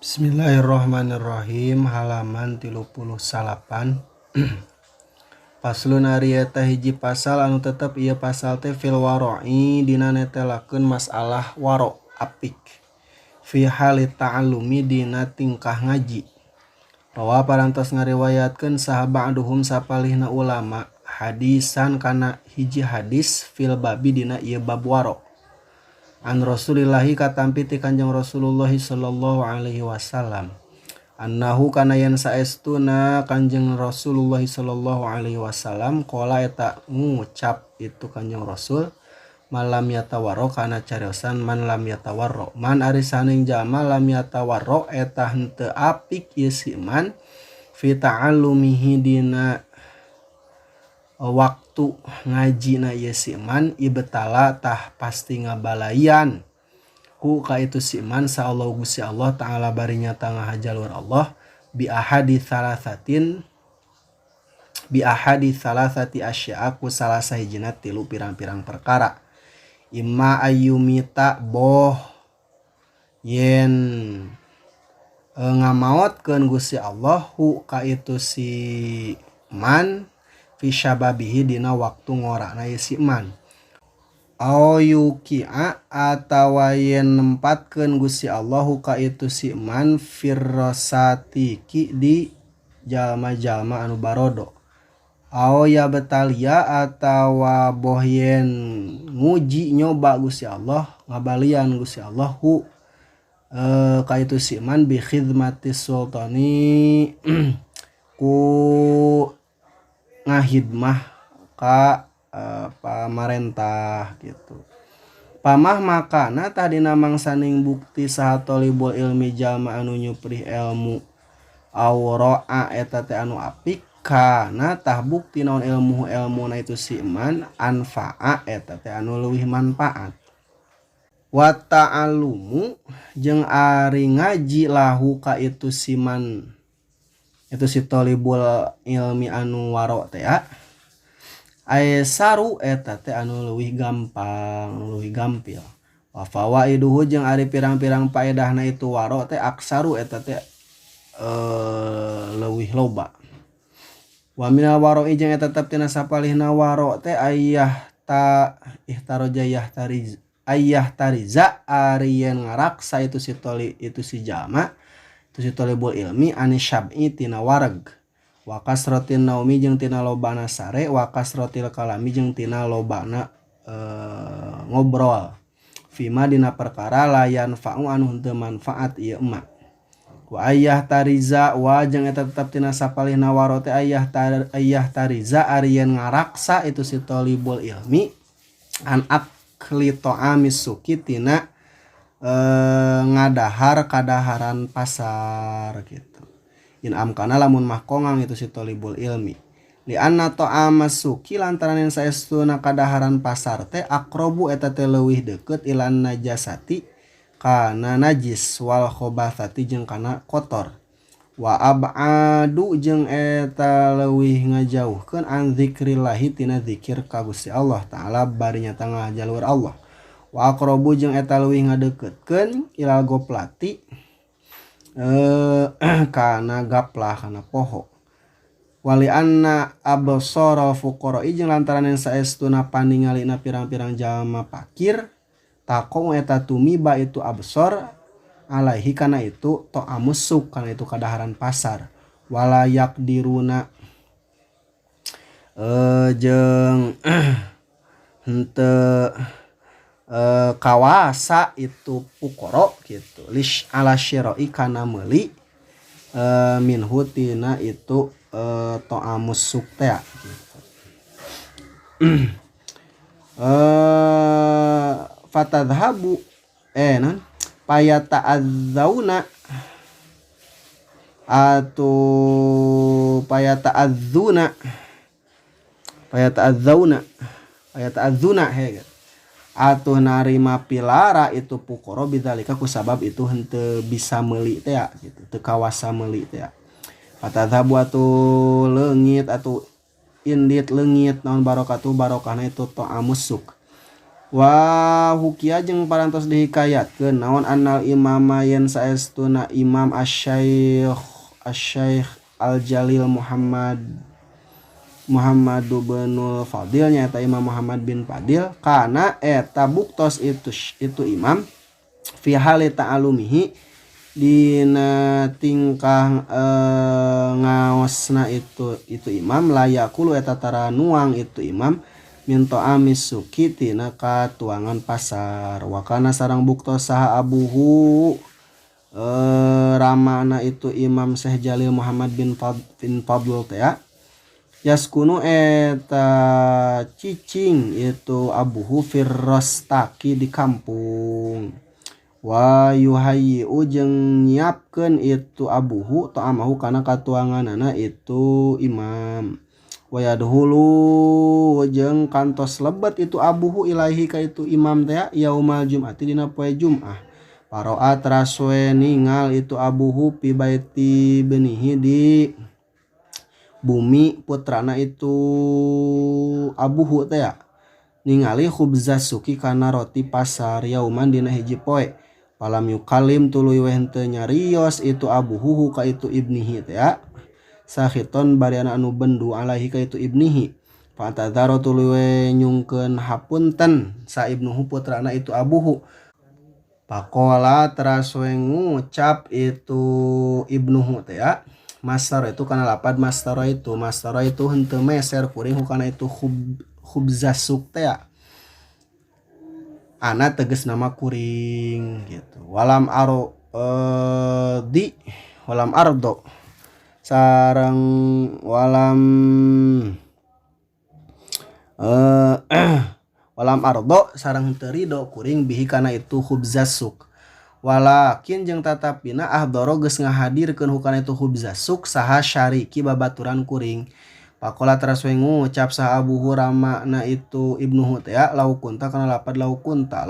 Bismillahirrahmanirrahim halaman 39. Faslun ari eta hiji pasal anu tetep ieu pasal teh fil waro'i dina netelakeun masalah waro apik fi hali ta'allumi dina tingkah ngaji. Rawa parantos ngariwayatkeun saha ba'duhum sapalihna ulama hadisan kana hiji hadis fil babi dina ieu bab waro. An Rasulillahi katampi ti Kanjeng Rasulullah sallallahu alaihi wasallam annahu kana yen saestuna Kanjeng Rasulullah sallallahu alaihi wasallam qala eta ngucap itu Kanjeng Rasul malam yatawarro kana cariosan man lam yatawarro man ari saning jalma lam yatawarro eta henteu apik ieu si man fi ta'allumihi dina waktu ngajina ieu si man ibtala tah pasti ngabalaian ku ka itu si man sa Allah Gusti Allah taala bari nyata ngahajalur Allah bi ahadi thalathatin bi ahadi thalathati asya'a ku salah sahijina tilu pirang-pirang perkara imma ayyumita boh yen ngamaotkeun Gusti Allah hu ka itu si man fi syababihi dina waktu ngorana ieu si man au yuqi'a atawa yen nempatkeun Gusti Allah hu ka itu si man firrosatiki di jalma-jalma anu barodo au ya betalia atawa boh yen nguji nyoba Gusti Allah ngabalian Gusti Allah hu ka itu si man bi khidmati sultani ku ngahidmah ka pamarentah gitu. Pamah makana tadina mangsaning bukti saha thalibul ilmi jalma anu nyuprih ilmu aura'a eta teh anu apik kana tah bukti naon ilmu ilmuna itu si man anfa'a eta teh anu leuwih manfaat. Wa ta'allumu jeung ari ngaji lahu ka itu si man itu si thalibul ilmi anu waro teh ya aesaru eta teh anu leuwih gampang leuwih gampil. Wa fawaiduhu jeung ari pirang-pirang paedahna itu waro teh aksaru eta teh leuwih loba. Wa minal waro'i jeung eta tetep tina sapalihna waro teh ayah ta ihtaraja yahtariz ayah tariza ari yen ngaraksa itu si toli itu si jalma itu si thalibul ilmi anisyab'i tina wareg wa kasratin naumi jeung tina lobana sare wa kasratil kalami jeung tina lobana ngobrol fima dina perkara layan fa'u anu henteu manfaat ieu emak. Wa ayah tariza wa jeung eta tetep tina sapalihna waro teh ayah tariza ari yen ngaraksa itu si thalibul ilmi an akli ta'amis suki tina ngadahar kadaharan pasar gitu. In amkana lamun mah kongang itu si thalibul ilmi li anna ta'amas suki lantaran yang saestuna kadaharan pasar teh akrobu eta teh leuwih deukeut ilan najasati kana najis wal khobathati jeung kana kotor wa ab'adu jeung eta leuwih ngajauhkeun an zikrillahi tina zikir ka Gusti Allah taala bari nyata ngajalur Allah wa aqrabu jeung eta leuwih ngadeukeutkeun ilal goplati kana gaplah kana poho wali anna absara fuqara jeung lantaran yang saestuna paningalina pirang-pirang jalma pakir taqom eta tumiba itu absor alaihi kana itu ta'amus suk kana itu kadaharan pasar wala yakdiruna jeung henteu kawasa itu pukoro gitu lish ala syiroi kana meuli minhu tina itu ta'amus suk teh gitu. Fatadhabu non payata'adzauna atau payata'adzuna payata'adzuna payata'adzuna he atuh narima pilara itu pukoro bidzalika kusabab itu henteu bisa meuli teh gitu teu kawasa meuli teh. Fatadhabu atuh leungit atuh indit leungit naon barokatuh barokahna itu ta'amus suk. Wa hukiya jeung parantos dihikayatkeun naon annal imama yen saestuna Imam Asy-Syaikh Al-Jalil Muhammad Muhammad binul Fadil nyaeta Imam Muhammad bin Fadil kana eta buktos itu imam fi hali ta'alumihi dina tingkah ngaosna itu imam layakulu eta tara nuang itu imam min ta'amis suki tina katuangan pasar wakana sarang buktos saha abuhu ramana itu Imam Syekh Jalil Muhammad bin Fadl teh ya yaskunu eta cicing itu abuhu firrostaki di kampung wa yuhayyi'u jeung nyiapkeun itu abuhu ta'amahu kana katuanganana itu imam wa yadhulu jeung kantos lebet itu abuhu ilaihi ka itu imam teh yaumal jum'ati dina poe Jum'ah paroa teras we ningal itu abuhu pi baiti benihi di bumi putrana itu abuhu teh ya ningali khubzas suki kana roti pasar yauman dina hiji poe palam yukalim tuluy we henteu nyarios itu abuhu ka itu ibnihi teh ya sakhiton bariana anu bendu alaihi ka itu ibnihi fa'tadzaro tuluy we nyungkeun hapunten sa ibnuhu putrana itu abuhu pakola teras we ngucap itu ibnuhu teh ya mastar itu kana lapad mastar itu henteu meser kuring hukana itu khubzasuk teh ya ana tegas nama kuring gitu walam aro di walam ardo sareng walam walam ardo sareng henteu rido kuring bihi kana itu khubzasuk walakin jeung tatapina ahdoro geus ngahadirkeun hukana itu khubzasuk saha syariki babaturan kuring pakola teras we ngucap saha abuhu ramana itu ibnuhu teh ya laukunta kana lapad laukunta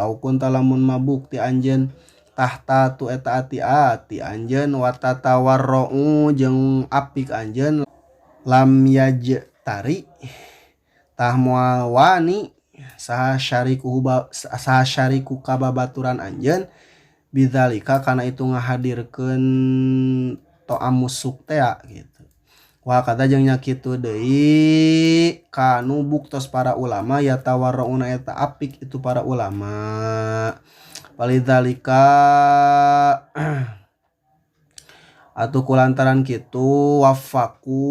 lamun mabuk ti anjeun tahta tu eta ati-ati anjeun wa tatawarra'u jeung apik anjeun lam yajtari tah moal wani saha syariku ka babaturan anjeun bidzalika kana itu ngahadirkeun to'amusuk teh gitu. Wah kata jeung nya kitu deui kanu buktos para ulama ya tawarrauna eta apik itu para ulama walidzalika atuh kulantaran kitu wafaku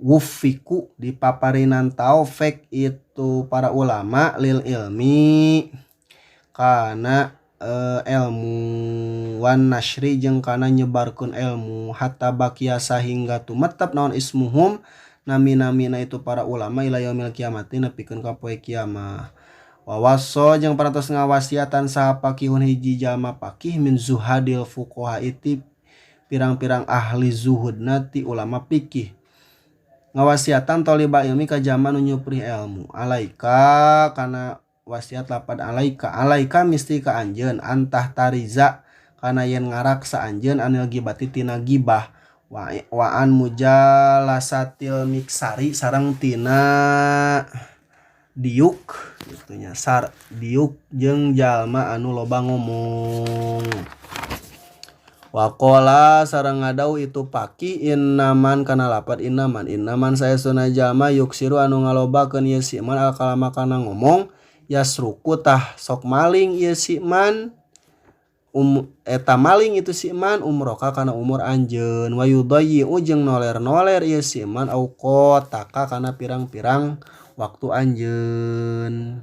wufiku dipaparinan taufik itu para ulama lil ilmi kana ilmu wan nasri jeung kana nyebarkeun ilmu hatta baqiya sahingga tumetep naon ismuhum nami-namina itu para ulama ila yaumil kiamati nepikeun ka poe kiamah wawaso jeung parantos ngawasiatan saha pakihun hiji jalma pakih min zuhadil fuqaha iti pirang-pirang ahli zuhudna ti ulama fikih ngawasiatan thalibal ilmi ka jalma nu nyuprih ilmu alaika kana wasiat lapad alaika alaika misti ka anjeun antah tariza kana yen ngaraksa anjeun anil gibati tina gibah wa an mujalasatil miksari sareng tina diuk gitunya sar diuk jeung jalma anu loba ngomong waqala sareng ngadau itu paki innaman kana lapad innaman saestuna jalma yuksiru anu ngalobakeun ieu si man al kalama kana ngomong yasruku tah sok maling ieu si man eta maling itu si man umroka kana umur anjeun wa yudayyi'u jeung noler-noler ieu si man auqataka kana pirang-pirang waktu anjeun.